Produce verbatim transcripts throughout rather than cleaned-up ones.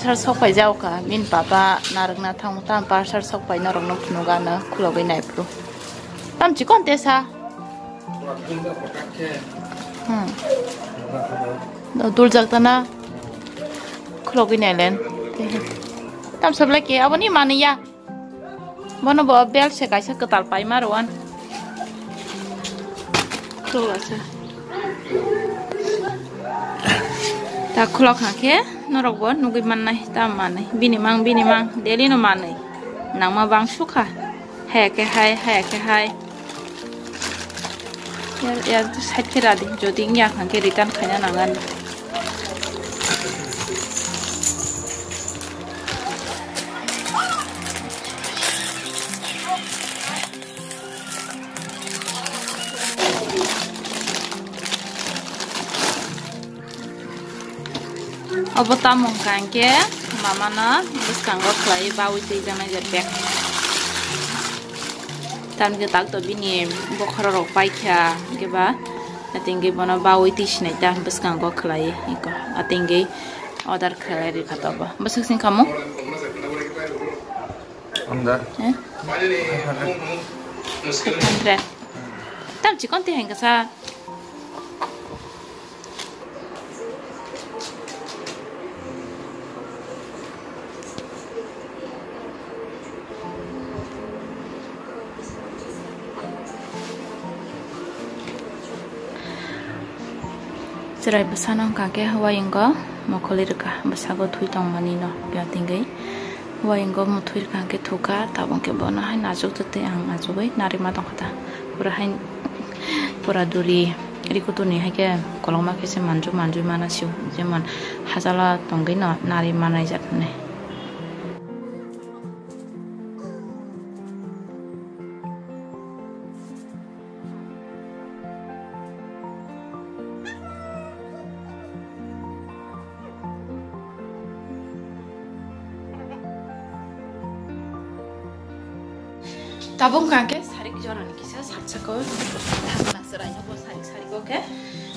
Parcel sok pai jao kha, bini papa narwkna thang tam parcel sok pai norok no phunuk ano khulogwi nai phuru. Tam chikon te sa. Hmm. Dul jak ta na. Khulogwi nai len. Tam sab laki aboni mani ya. Bono bo bel se kaisa kwtal paima rwan. Khulok asa. Ta khulok hangkhe norok bo nugwi mannai, ta manwi. Bini mang, bini mang, daily no manwi. Nangma bang sukha. Haya khe hai, haya khe hai. Yar, yar side khe radi, jodi wngya hwnkhe return khaina nangan. Obo tamo hwnkha hwnkhe mamano bwskango khlaiwi bawi twijaknai je bag. Tamni tak to bini bokhorok rok paikha hwnkhe ba, atingwi bono bawi twi sinai ta bwskango khlaiwi iko atingwi order khlai rikha tobo. Bwswk sing kamo? Anda. Eh? Six hundred. Tam chikon te hengka sa. Chwrai bwsano wngkha khe huaingo mokholi rwkha, bwsago thwi tongmani no, ya tingwi huaingo muthwi rwkha khe thukha, tabuk khe bono hai najuk twi ang achugwi narima tongkha ta, pura hai pura duri ri kuturni hai khe kolokma khe se manju manju mana sio, jemon hachalo tongwi no nari manai jat hwnwi. Tabuk hwnkha khe sarik jorani kisa sat saka o thangna chwraino bo sarik sarik o khe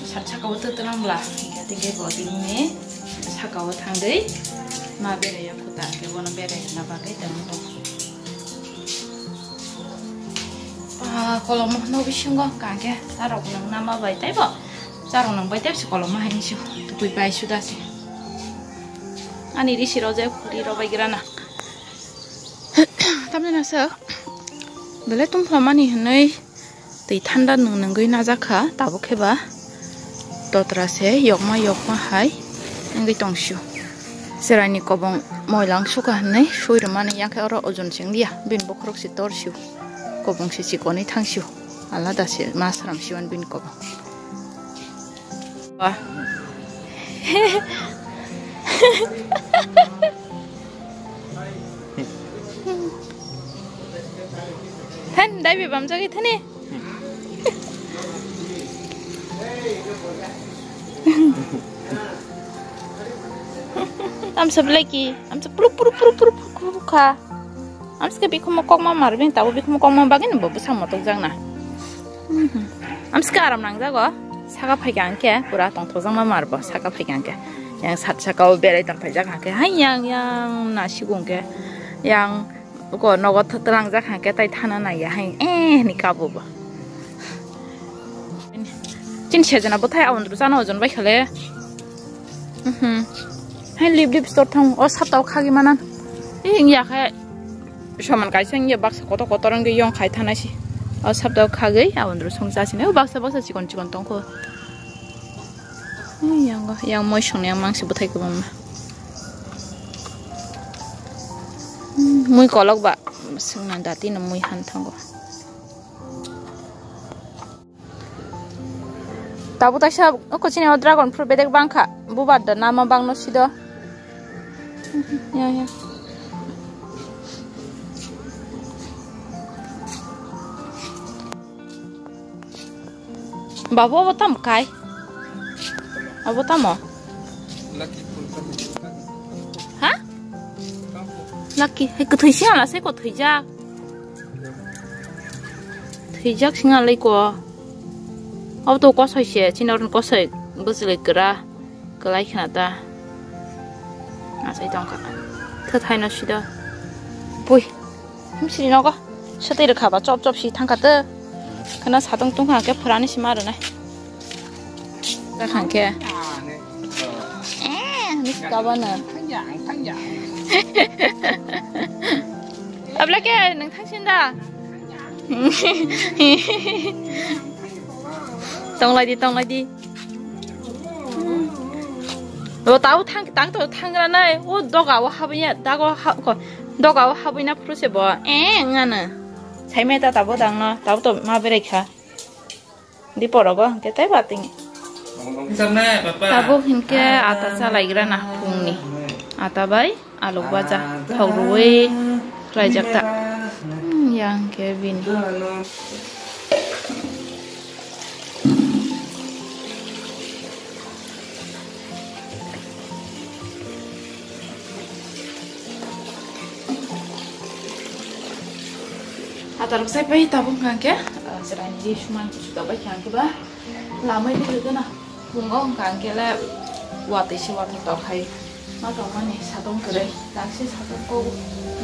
sat saka o twtwlang bwla hwnkhe tei khe bo tini saka o thangwi ma berai o khuta khe bono berai rwna bagwi tongwi tongo. Ah, kolom no bisingo hwnkha khe charok nang nama bai tei bo charok nang bai tei se kolom hai ni se tukui pai suda se ani risi rojak ri robai grana. Tamni nasa belai tungphla mani hinwi twi thanda nung nungwi najak kha, tabuk khe ba totra se yokma yokma hai wngwi tong sio. Chwraini kobong moilang sukha hinwi sui rwmani, yang khe oro ojon se wng liya, bini bokhorok se tor sio, kobong se chikonwi thang sio, alada se ma sram sio bini kobong. Wah. Than, dai be bam jagi thani. Amsa belai ki, amsa puru puru puru puru puru puru kha. Amsa ke bikhumo kokma mar bini tabo bikhumo kokma bagini bo bwsa motok jakna. Mhm. Amsa ke aram nangjago. Saka phaikha hwnkhe pura tongthokjakma mar bo saka phaikha hwnkhe. Yang sat saka o berai tong phaijak hwnkhe hai yang yang nasigo hwnkhe yang ko nogo twlangjak hwnkhe tai thana naiya hai eh ni kabo bo. Chini sejana bwthai abondru chana ojon bai khale. Mhm. Hai lip lip store thang o saptao khagi manan. Ih, wngya khe soman kaisa wngya baksa kotor kotor wngwi yong khai thanai si. O saptao khagwi abondru song chasini. O baksa baksa chikon chikon tongkho. Ih, yango, yang moi songni yang mangsi bwthai kwbangma. Hmm, mui kolok ba. Songna dati no mui han thango. Tabuk taisa o kochini o dragon fruit bedek bangkha. Bubar da nama bangno sido. Ya, ya. Babu, abo tamo kai? Abo tamo? Ha? Lucky. Hai kwthwi si hala se kwthwi jak. Thwijak singa lai ko. Abo to kosoi se, chini oro kosoi bwchwlwi kwra kwlai khna ta. Asai tongkha. Thwthaino sido. Bui. Himsiri nogo. Swtwi rwkha ba chop chop si thangkha tw. Khwna satong tongkha khe phwrani sima rwnai. Takhang khe. Eh, hwnwi kabana. Abla khe nang thangsin da? Tonglai di, tonglai di. O tau thang, tang to thangra nai. O doga o habya, dago ha, ko, doga o habya na phuru se bo. Eh, ngana. Sai mai ta tabo dang no, tabo to ma berai kha. Di porogo hwnkhe tei bating. Tabuk hinkhe ata chalaigrana phungni. Ata bai aluk baja thok rwui khlaijak ta. Hmm, yang khe bini. Atarok sai pai tabuk hwnkha khe, ah, chwraini di suman kusu tok bai hwnkha khe ba lamai di hwnkhe na phungo hwnkha khe le watwi se watwi tok hai ma tongmani satung kwrwi tak se satung kok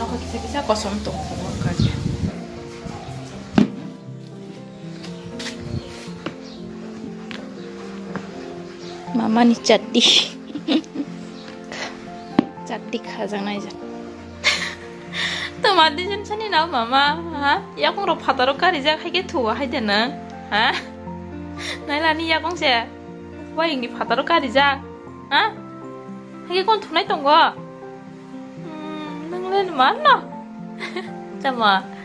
nokha kisa kisa kosom tong phungo hwnkha khe. Mamani chatti. Chatti khajaknai jak. Toma dijon sani nao mama, ha? Yakung rok phataro karijak hai khe thuwa hai de nang, ha? Nailani yakung se. Wayingni phataro karijak, ha? Hai khe kon thunai tongo? Hmm, nang le manno? Tamo.